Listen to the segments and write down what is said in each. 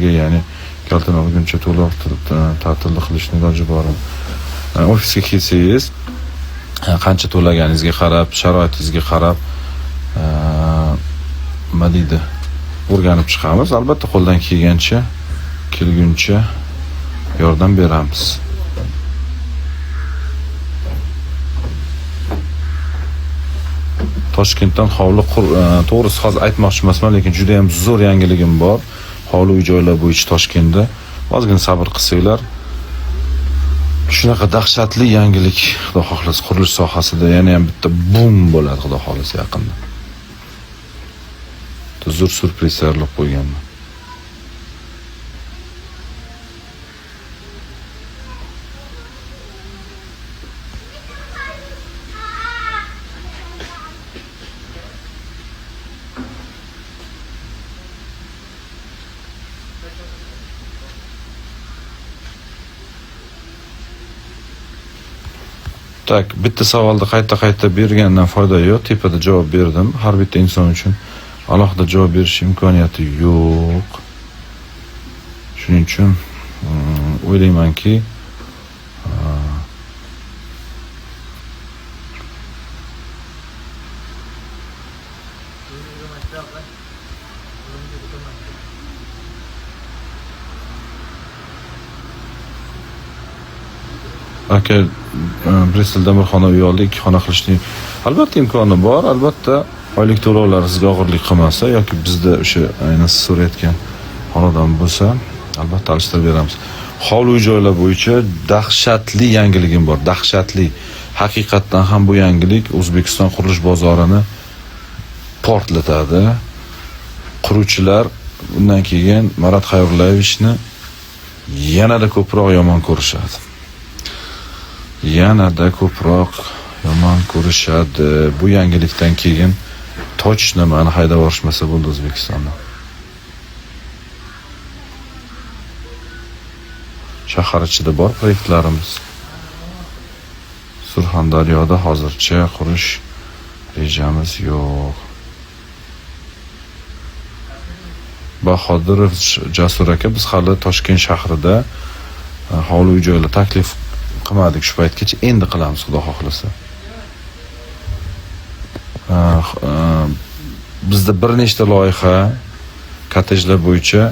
Ofisga, ya'ni kalitini olguncha to'lov ta'tilni qilishni iloji bormi? Ofisga kelsangiz, qancha to'laganingizga qarab, sharoitingizga qarab, nima deydi, o'rganib chiqamiz. Albatta, qo'ldan kelguncha yordam beramiz. Toshkentdan hovli qur, to'g'risi hozir aytmoqchi emasman, lekin juda ham zo'r yangiligim bor. Hovli uy joylar bo'yicha Toshkentda. Ozgina sabr qilsanglar, shunaqa dahshatli yangilik, Xudo xohlasa, qurilish sohasida yana ham bitta bum bo'ladi, Xudo xohlasa, yaqinda. Zo'r syurpriz tayyorlab qo'yganman. Так, bitta savolni qayta-qayta bergandan foyda yo'q. Tepada javob berdim. Har bitta inson uchun alohida javob berish imkoniyati yo'q. Shuning uchun o'ylaymanki, aka, Bristolda bir xona uy oldik, 2 xona qilishning albatta imkoni bor. Albatta oylik to'lovlar sizga og'irlik qilmasa yoki bizda o'sha aynan siz so'rayotgan xonadon bo'lsa, albatta alishtirib beramiz. Hovli uy joylar bo'yicha dahshatli yangiligim bor, dahshatli. Haqiqatdan ham bu yangilik O'zbekiston qurilish bozorini portlatadi. Quruvchilar bundan keyin Marat Xayrullayevichni yanada ko'proq yomon ko'rishadi. Yanada ko'proq yomon ko'rishadi. Bu yangilikdan keyin точно mani haydab yuborishmasa bo'ldi O'zbekistonda. Shahar ichida bor proyektlarimiz. Surxondaryoda hozircha qurish rejamiz yo'q. Bahodirov Jasur aka, biz hali Toshkent shahrida hovli uy joylar taklif qilmadik shu paytgacha, endi qilamiz, Xudo xohlasa. Bizda bir nechta loyiha kottejlar bo'yicha,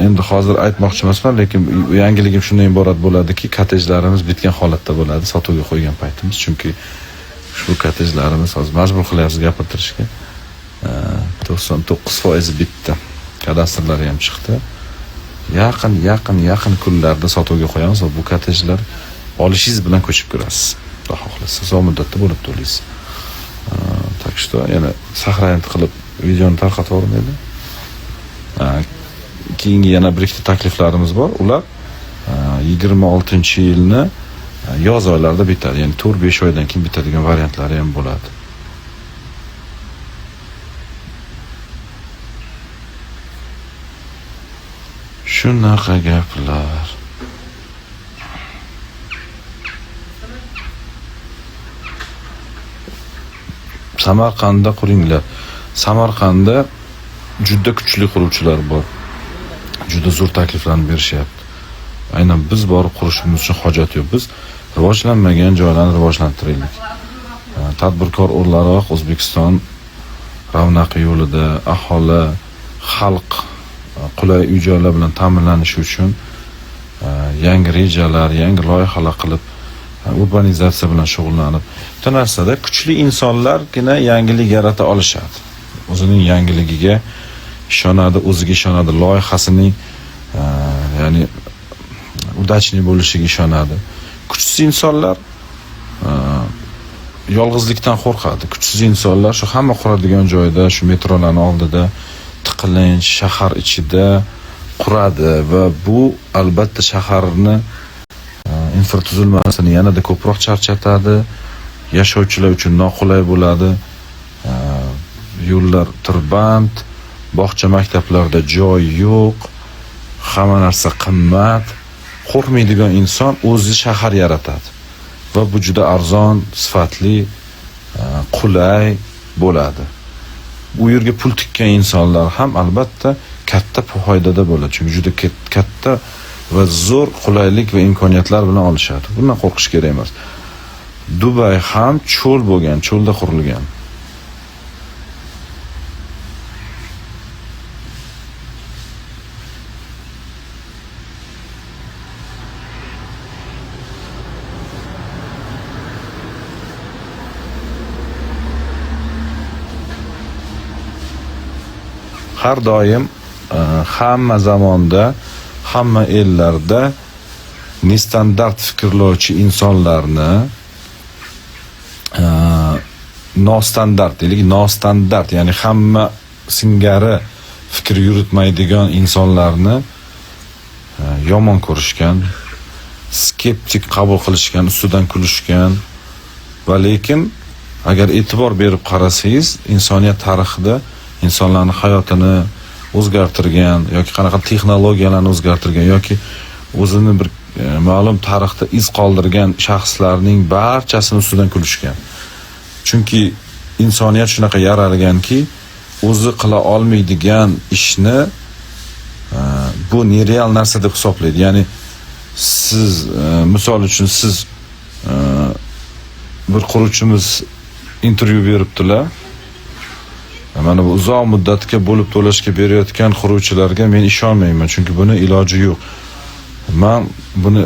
endi hozir aytmoqchi emasman, lekin yangiligim shundan iborat bo'ladiki, kottejlarimiz bitgan holatda bo'ladi sotuvga qo'ygan paytimiz, chunki ushbu kottejlarimiz hozir majbur qilyapmiz gapirtirishga. 99% bitdi. Kadastrlari ham chiqdi. Yaqin kunlarda sotuvga qo'yamiz va bu kottejlar olishingiz bilan ko'chib kirasiz. Xudo xohlasa, uzoq muddatda bo'lib to'laysiz. Так что yana sahrayin qilib videoni tarqatib yubormaydi. Keyingi yana bir ikkita takliflarimiz bor. Ular 26-yilni yoz oylarida bitadi. Ya'ni 4-5 oydan keyin bitadigan variantlari ham bo'ladi. Shunaqa gaplar. Samarqandda quringlar. Samarqandda juda kuchli quruvchilar bor. Juda zo'r takliflarni berishyapti. Aynan biz borib qurishimiz uchun hojat yo'q. Biz rivojlanmagan joylarni rivojlantiraylik. Tadbirkor o'laroq O'zbekiston ravnaqi yo'lida aholi, xalq qulay uy joylar bilan ta'minlanishi uchun yangi rejalar, yangi loyihalar qilib, urbanizatsiya bilan shug'ullanib, bitta narsada kuchli insonlargina yangilik yarata olishadi. O'zining yangiligiga ishonadi, o'ziga ishonadi, loyihasining ya'ni udachniy bo'lishiga ishonadi. Kuchsiz insonlar yolg'izlikdan qo'rqadi. Kuchsiz insonlar shu hamma quradigan joyda, shu metrolarning oldida, tiqilinch shahar ichida quradi va bu albatta shaharni infratuzilmasini yanada ko'proq charchatadi, yashovchilar uchun noqulay bo'ladi. Yo'llar tirband, bog'cha maktablarda joy yo'q, hamma narsa qimmat. Qo'rqmaydigan inson o'zi shahar yaratadi va bu juda arzon, sifatli, qulay bo'ladi. U yerga pul tikkan insonlar ham albatta katta foydada bo'ladi. Chunki juda katta va zo'r qulaylik va imkoniyatlar bilan olishadi. Bundan qo'rqish kerak emas. Dubay ham cho'l bo'lgan, cho'lda qurilgan. Har doim hamma zamonda, hamma ellarda nestandart fikrlovchi insonlarni nostandart deylik, nostandart, ya'ni hamma singari fikr yuritmaydigan insonlarni yomon ko'rishgan, skeptik qabul qilishgan, ustidan kulishgan. Va lekin agar e'tibor berib qarasangiz, insoniyat tarixida insonlarning hayotini o'zgartirgan yoki qanaqa texnologiyalarni o'zgartirgan yoki o'zini bir ma'lum tarixda iz qoldirgan shaxslarning barchasini ustidan kulishgan. Chunki insoniyat shunaqa yaralganki, o'zi qila olmaydigan ishni bu nereal narsa deb hisoblaydi. Ya'ni siz misol uchun siz bir quruvchimiz intervyu beribdilar. Mana bu uzoq muddatga bo'lib to'lashga berayotgan quruvchilarga men ishonmayman, chunki buni iloji yo'q. Men buni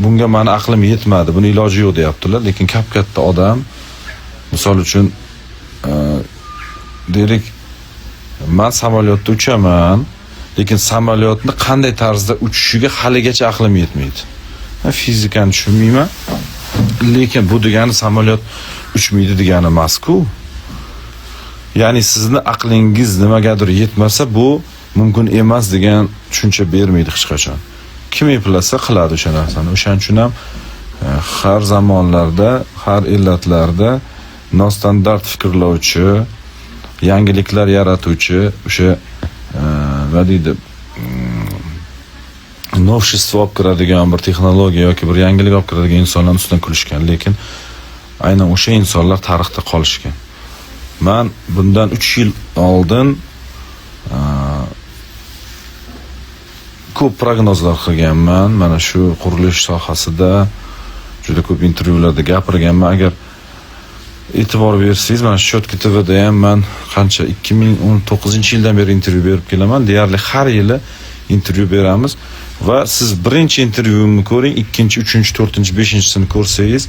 bunga meni aqlim yetmadi, buni iloji yo'q deyaptilar, lekin kap-katta odam, misol uchun deylik, men samolyotda uchaman, lekin samolyotni qanday tarzda uchishiga haligacha aqlim yetmaydi. Men fizikani tushunmayman, lekin bu degani samolyot uchmaydi degani emas-ku. Ya'ni sizni aqlingiz nimagadir yetmasa, bu mumkin emas degan tushuncha bermaydi hech qachon. Kim eplasa qiladi o'sha narsani. O'shaning uchun ham har zamonlarda, har illatlarda nostandart fikrlovchi, yangiliklar yaratuvchi, o'sha nima deydi, novshество olib kiradigan bir texnologiya yoki bir yangilik olib kiradigan insonlar ustidan kulishgan, lekin aynan o'sha insonlar tarixda qolishgan. Men bundan 3 yil oldin ko'p prognozlar qilganman. Mana shu qurilish sohasida juda ko'p intervyularda gapirganman. Agar e'tibor bersangiz, mana shu Chotka TVda ham men qancha 2019-yildan beri intervyu berib kelaman. Deyarli har yili intervyu beramiz va siz birinchi intervyumni ko'ring, ikkinchi, uchinchi, to'rtinchi, beshinchisini ko'rsangiz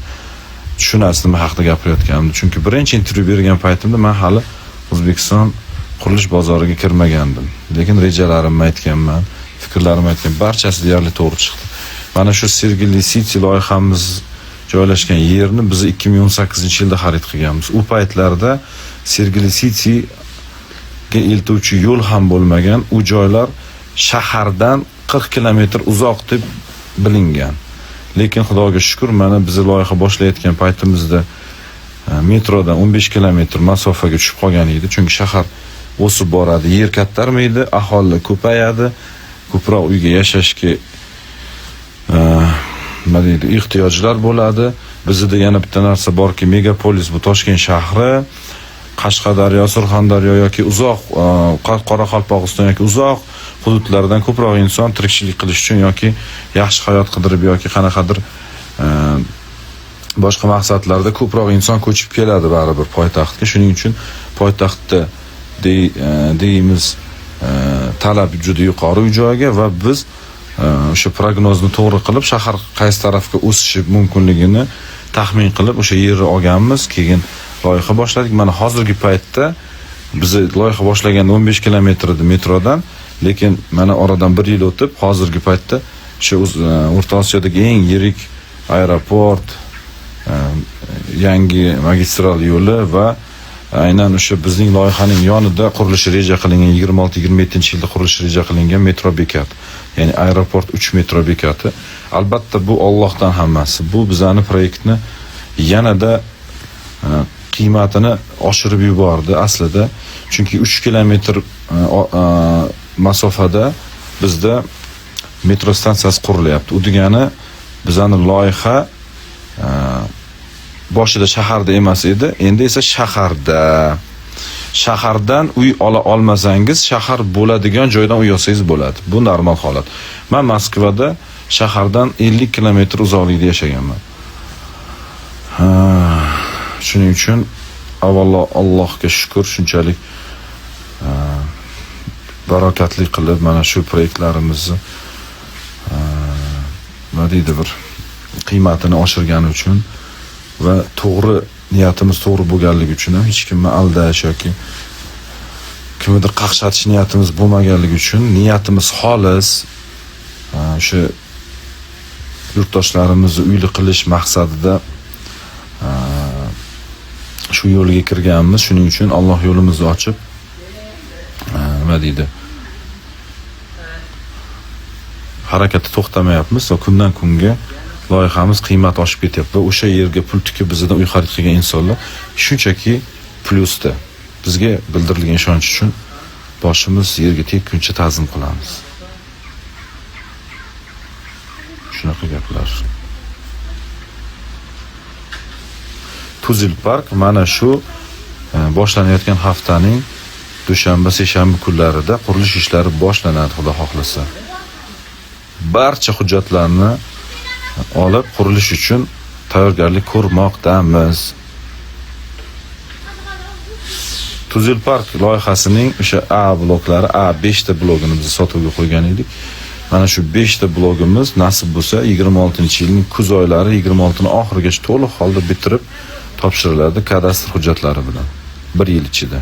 tushunasiz nima haqida gapirayotganimni. Chunki birinchi intervyu bergan paytimda men hali O'zbekiston qurilish bozoriga kirmagandim. Lekin rejalarimni aytganman, fikrlarimni aytgan, barchasi deyarli to'g'ri chiqdi. Mana shu Sergeli City loyihamiz joylashgan yerni biz 2018-yilda xarid qilganmiz. U paytlarda Sergeli Cityga eltuvchi yo'l ham bo'lmagan. U joylar shahardan 40 kilometr uzoq deb bilingan. Lekin Xudoga shukr, mana biz loyiha boshlayotgan paytimizda metrodan 15 kilometr masofaga tushib qolgan edi. Chunki shahar o'sib boradi, yer kattarmaydi, aholi ko'payadi, ko'proq uyga yashashga nima deydi, ehtiyojlar bo'ladi. Bizda yana bitta narsa borki, megapolis bu Toshkent shahri, Qashqadaryo, Surxondaryo yoki uzoq Qoraqalpog'iston yoki uzoq hududlardan ko'proq inson tirikchilik qilish uchun yoki yaxshi hayot qidirib yoki qanaqadir boshqa maqsadlarda ko'proq inson ko'chib keladi baribir poytaxtga. Shuning uchun poytaxtda deymiz talab juda yuqori uy joyga va biz o'sha prognozni to'g'ri qilib shahar qaysi tarafga o'sishi mumkinligini taxmin qilib o'sha yerni olganmiz. Keyin loyiha boshladik. Mana hozirgi paytda biz loyiha boshlaganda 15 kilometr edi metrodan, lekin mana oradan 1 yil o'tib hozirgi paytda o'sha O'rta Osiyodagi eng yirik aeroport, yangi magistral yo'li va aynan o'sha bizning loyihaning yonida qurilishi reja qilingan 26-27 yilda qurilishi reja qilingan metro bekati, ya'ni aeroport 3 metro bekati. Albatta bu Allohdan hammasi. Bu bizani proyektni yanada qiymatini oshirib yubordi aslida. Chunki 3 kilometr masofada bizda metro stansiyasi qurilyapti. U degani bizani loyiha boshida shaharda emas edi, endi esa shaharda. Shahardan uy ola olmasangiz, shahar bo'ladigan joydan uy olsangiz bo'ladi. Bu normal holat. Men Moskvada shahardan 50 kilometr uzoqlikda yashaganman. Ha, shuning uchun avvalo Allohga shukr, shunchalik barakatli qilib mana shu proyektlarimizni nima deydi, bir qiymatini oshirgani uchun va to'g'ri niyatimiz to'g'ri bo'lganligi uchun ham, hech kimni aldash yoki kimnidir qaqshatish niyatimiz bo'lmaganligi uchun, niyatimiz xolis, o'sha yurtdoshlarimizni uyli qilish maqsadida shu yo'lga kirganmiz. Shuning uchun Alloh yo'limizni ochib, nima deydi, harakatda to'xtamayapmiz va kundan kunga loyihamiz qiymati oshib ketyapti va o'sha yerga pul tikib bizdan uy xarid qilgan insonlar shunchaki plyusda. Bizga bildirilgan ishonch uchun boshimiz yerga tekkuncha ta'zim qilamiz. Shunaqa gaplar. Tuzil Park mana shu boshlanayotgan haftaning dushanba, seshanba kunlarida qurilish ishlari boshlanadi, Xudo xohlasa. Barcha hujjatlarni olib qurilish uchun tayyorgarlik ko'rmoqdamiz. Tuzil Park loyihasining o'sha A bloklari, A5 ta blogini biz sotuvga qo'ygan edik. Mana shu 5 ta blogimiz nasib bo'lsa 26-yilning kuz oylari, 26 oxirigacha to'liq holda bitirib topshiriladi kadastr hujjatlari bilan 1 yil ichida.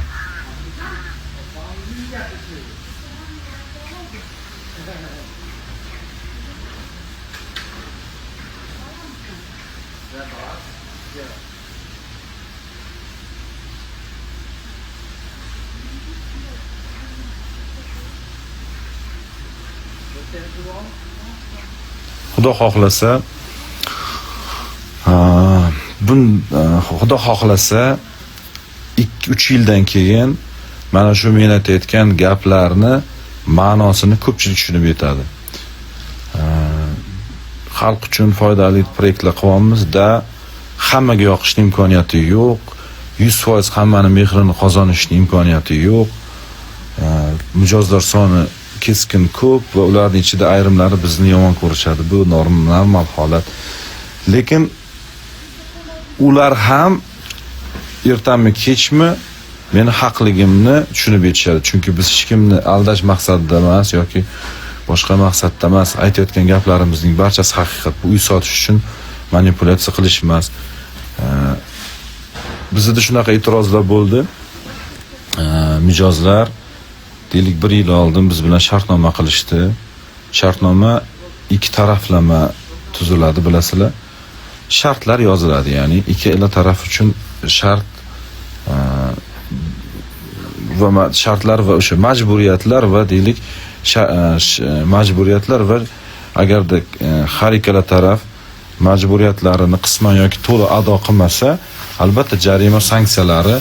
Xudo xohlasa, Xudo xohlasa 2-3 yildan keyin mana shu men aytayotgan gaplarni ma'nosini ko'pchilik tushunib yetadi. Xalq uchun foydali proyektlar qilyapmiz da, hammaga yoqishning imkoniyati yo'q. 100% hammani mehrini qozonishning imkoniyati yo'q. Mijozlar soni keskin ko'p va ularning ichida ayrimlari bizni yomon ko'rishadi. Bu normal holat. Lekin ular ham ertami kechmi meni haqligimni tushunib yetishadi. Chunki biz hech kimni aldash maqsadida emas yoki boshqa maqsadda emas. Aytayotgan gaplarimizning barchasi haqiqat. Bu uy sotish uchun manipulyatsiya qilish emas. Bizda shunaqa e'tirozlar bo'ldi. Mijozlar deylik 1 yil oldin biz bilan shartnoma qilishdi. Shartnoma ikki taraflama tuziladi, bilasizlar. Shartlar yoziladi, ya'ni ikkala taraf uchun shart va shartlar va o'sha majburiyatlar va deylik majburiyatlar va agarda har ikkala taraf majburiyatlarini qisman yoki to'liq ado qilmasa, albatta jarima sanksiyalari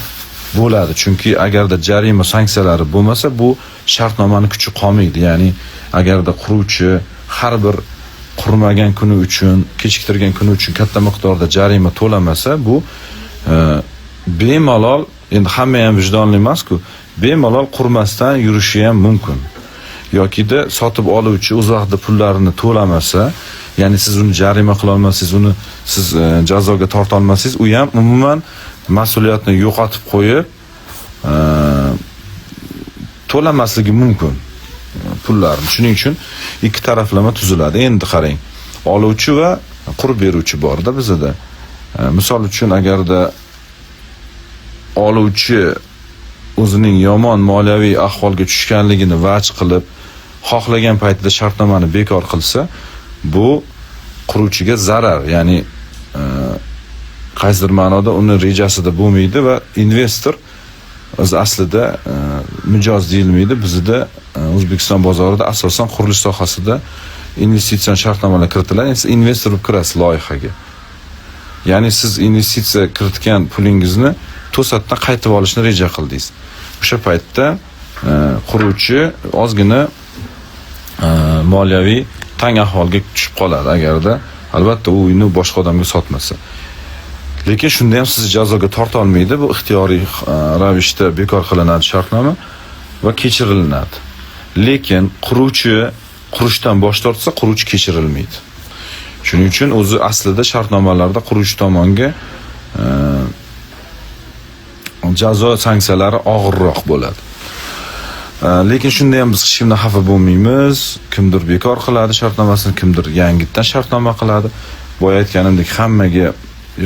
bo'ladi. Chunki agarda jarima sanksiyalari bo'lmasa, bu shartnomani kuchi qolmaydi. Ya'ni agarda quruvchi har bir qurmagan kuni uchun, kechiktirgan kuni uchun katta miqdorda jarima to'lamasa, bu bemalol, endi hamma ham vijdonli emas-ku, bemalol qurmasdan yurishi ham mumkin. Yokida sotib oluvchi o'z vaqtida pullarini to'lamasa, ya'ni siz uni jarima qila olmasangiz, uni siz jazoga torta olmasangiz, u ham umuman mas'uliyatni yo'qotib qo'yib, to'lamasligi mumkin pullarni. Shuning uchun ikki taraflama tuziladi. Endi qarang, oluvchi va qurib beruvchi borda bizda. Misol uchun, agarda oluvchi o'zining yomon moliyaviy ahvolga tushganligini vaj qilib, xohlagan paytida shartnomani bekor qilsa, bu quruvchiga zarar, ya'ni qaysidir ma'noda uni rejasida bo'lmaydi va investor o'zi aslida mijoz deyilmaydi. Bizda O'zbekiston bozorida asosan qurilish sohasida investitsion shartnomalar kiritiladi. Siz investor bo'lib kirasiz loyihaga. Ya'ni siz investitsiya kiritgan pulingizni to'satdan qaytib olishni reja qildingiz. O'sha paytda quruvchi ozgina moliyaviy tang ahvolga tushib qoladi, agarda albatta u uyni boshqa odamga sotmasa. Lekin shunda ham sizni jazoga torta olmaydi. Bu ixtiyoriy ravishda bekor qilinadi shartnoma va kechirilinadi. Lekin quruvchi qurishdan bosh tortsa, quruvchi kechirilmaydi. Shuning uchun o'zi aslida shartnomalarda quruvchi tomonga jazo sanksiyalari og'irroq bo'ladi. Lekin shunda ham biz hech kimdan xafa bo'lmaymiz. Kimdir bekor qiladi shartnomasini, kimdir yangitdan shartnoma qiladi. Boya aytganimdek, hammaga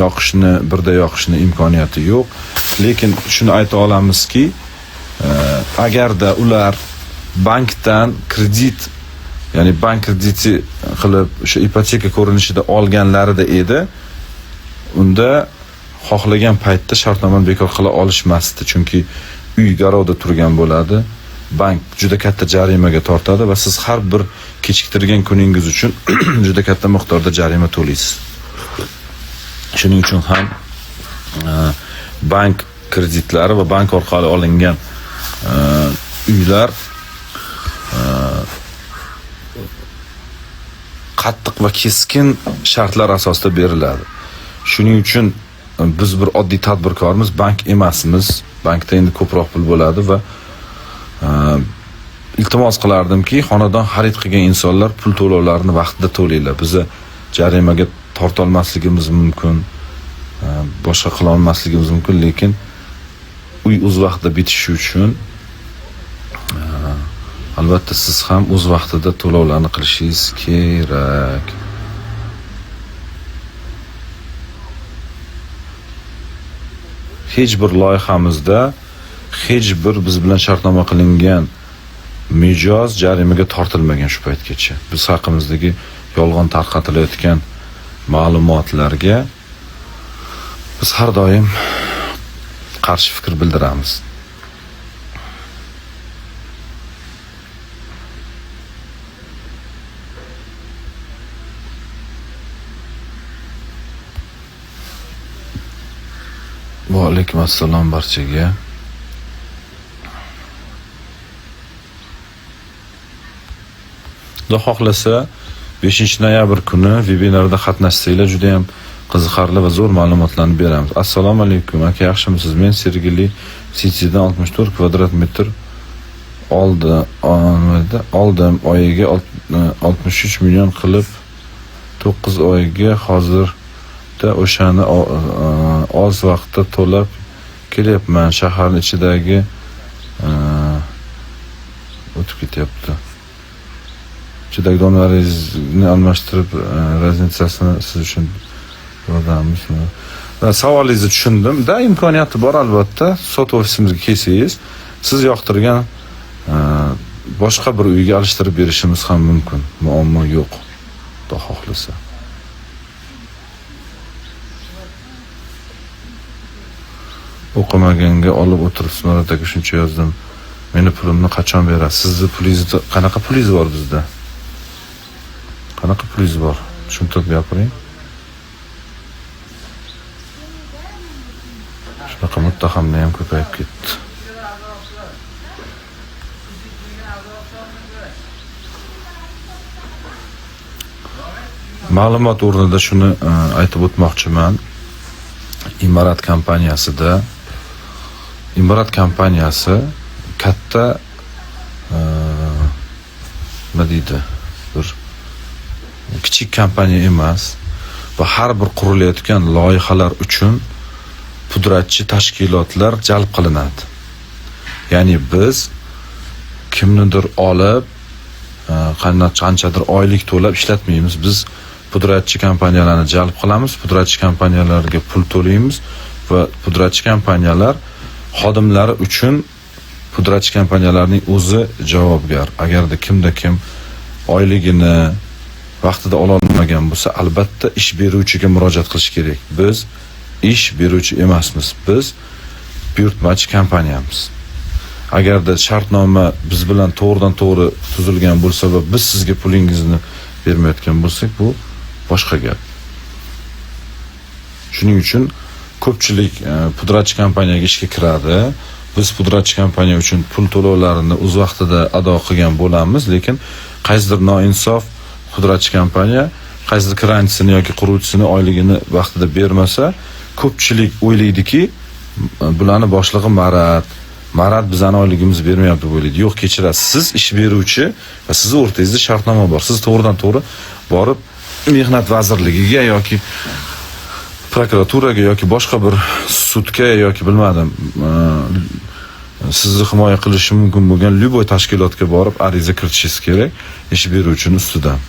yoqishni, birda yoqishni imkoniyati yo'q. Lekin shuni ayta olamizki, agarda ular bankdan kredit, ya'ni bank krediti qilib o'sha ipoteka ko'rinishida olganlarida edi, unda xohlagan paytda shartnomani bekor qila olishmasdi, chunki uy garovda turgan bo'ladi. Bank juda katta jarimaga tortadi va siz har bir kechiktirgan kuningiz uchun juda katta miqdorda jarima to'laysiz. Shuning uchun ham bank kreditlari va bank orqali olingan uylar qattiq va keskin shartlar asosida beriladi. Shuning uchun biz bir oddiy tadbirkormiz, bank emasmiz. Bankda endi ko'proq pul bo'ladi va iltimos qilardimki, xonadon xarid qilgan insonlar pul to'lovlarini vaqtida to'langlar. Biza jarimaga torta olmasligimiz mumkin, boshqa qila olmasligimiz mumkin, lekin uy o'z vaqtida bitishi uchun albatta siz ham o'z vaqtida to'lovlarni qilishingiz kerak. Hech bir loyihamizda hech bir biz bilan shartnoma qilingan mijoz jarimaga tortilmagan shu paytgacha. Biz haqimizdagi yolg'on tarqatilayotgan ma'lumotlarga biz har doim qarshi fikr bildiramiz. Va alaykum assalom barchaga. Xudo xohlasa 5 noyabr kuni vebinarda qatnashsanglar juda ham qiziqarli va zo'r ma'lumotlarni beramiz. Assalomu alaykum aka, yaxshimisiz? Men Sergeli Citydan 64 kvadrat metr oldi, nima edi? Oldim. Oyiga 63 million qilib 9 oyga, hozirda o'shani oz vaqtda to'lab kelyapman. Shaharni ichidagi o'tib ketyapti. Ichidagi donalaringizni almashtirib, разница sini siz uchun yordamimizmi? Savolingizni tushundim. Da, imkoniyati bor albatta. Sotuv ofisimizga kelsangiz, siz yoqtirgan boshqa bir uyga alishtirib berishimiz ham mumkin. Muammo yo'q. Xudo xohlasa. O'qimaganga olib o'tiribsiz, Murod aka, shuncha yozdim. Meni pulimni qachon berasiz? Sizni pulingizni, qanaqa pulingiz bor bizda? Qanaqa pulingiz bor? Tushuntirib gapiring. Shunaqa muttahamlar ham ko'payib ketdi. Ma'lumot o'rnida shuni aytib o'tmoqchiman. Imarat kompaniyasi katta nima deydi, bir kichik kompaniya emas va har bir qurilayotgan loyihalar uchun pudratchi tashkilotlar jalb qilinadi. Ya'ni biz kimnidir olib, qanchadir oylik to'lab ishlatmaymiz. Biz pudratchi kompaniyalarni jalb qilamiz, pudratchi kompaniyalarga pul to'laymiz va pudratchi kompaniyalar xodimlari uchun pudratchi kompaniyalarning o'zi javobgar. Agarda kimda kim oyligini vaqtida ololmagan bo'lsa, albatta ish beruvchiga murojaat qilish kerak. Biz ish beruvchi emasmiz. Biz buyurtmachi kompaniyamiz. Agarda shartnoma biz bilan to'g'ridan to'g'ri tuzilgan bo'lsa va biz sizga pulingizni bermayotgan bo'lsak, bu boshqa gap. Shuning uchun ko'pchilik pudratchi kompaniyaga ishga kiradi. Biz pudratchi kompaniya uchun pul to'lovlarini o'z vaqtida ado qilgan bo'lamiz, lekin qaysidir noinsof pudratchi kompaniya qaysidir kiranchisini yoki quruvchisini oyligini vaqtida bermasa, Ko'pchilik o'ylaydiki, bularni boshlig'i Marat, Marat bizani oyligimizni bermayapti deb o'ylaydi. Yo'q, kechirasiz. Siz ish beruvchi va sizni o'rtangizda shartnoma bor. Siz to'g'ridan to'g'ri borib Mehnat vazirligiga yoki prokuraturaga yoki boshqa bir sudga yoki bilmadim, sizni himoya qilishi mumkin bo'lgan любой tashkilotga borib ariza kiritishingiz kerak ish beruvchini ustidan.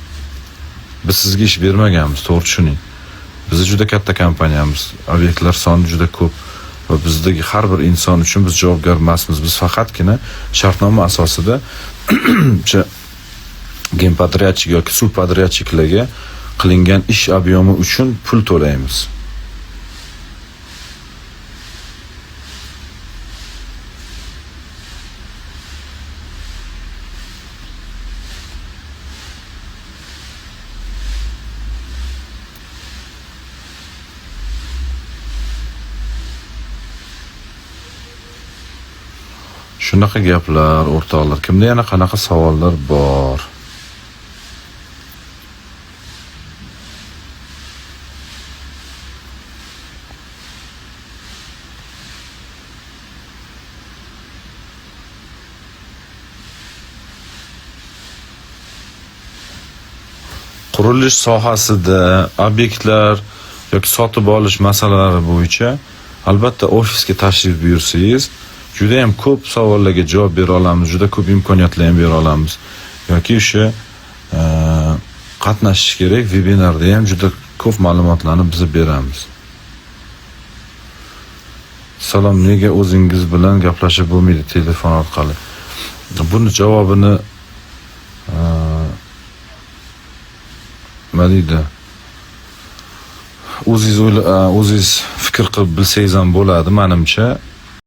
Biz sizga ish bermaganmiz, to'g'ri tushuning. Biz juda katta kompaniyamiz, obyektlar soni juda ko'p va bizdagi har bir inson uchun biz javobgar emasmiz. Biz faqatgina shartnoma asosida o'sha генподрядчик yoki субподрядчик larga qilingan ish объем i uchun pul to'laymiz. Shunaqa gaplar, o'rtoqlar. Kimda yana qanaqa savollar bor? Qurilish sohasida obyektlar yoki sotib olish masalalari bo'yicha albatta ofisga tashrif buyursangiz, juda ham ko'p savollarga javob bera olamiz, juda ko'p imkoniyatlar ham bera olamiz. Yoki o'sha qatnashish kerak vebinarda ham juda ko'p ma'lumotlarni biz beramiz. Salom, nega o'zingiz bilan gaplashib bo'lmaydi telefon orqali? Buni javobini nima deydi? O'zingiz o'yla, o'zingiz fikr qilib bilsangiz ham bo'ladi, menimcha.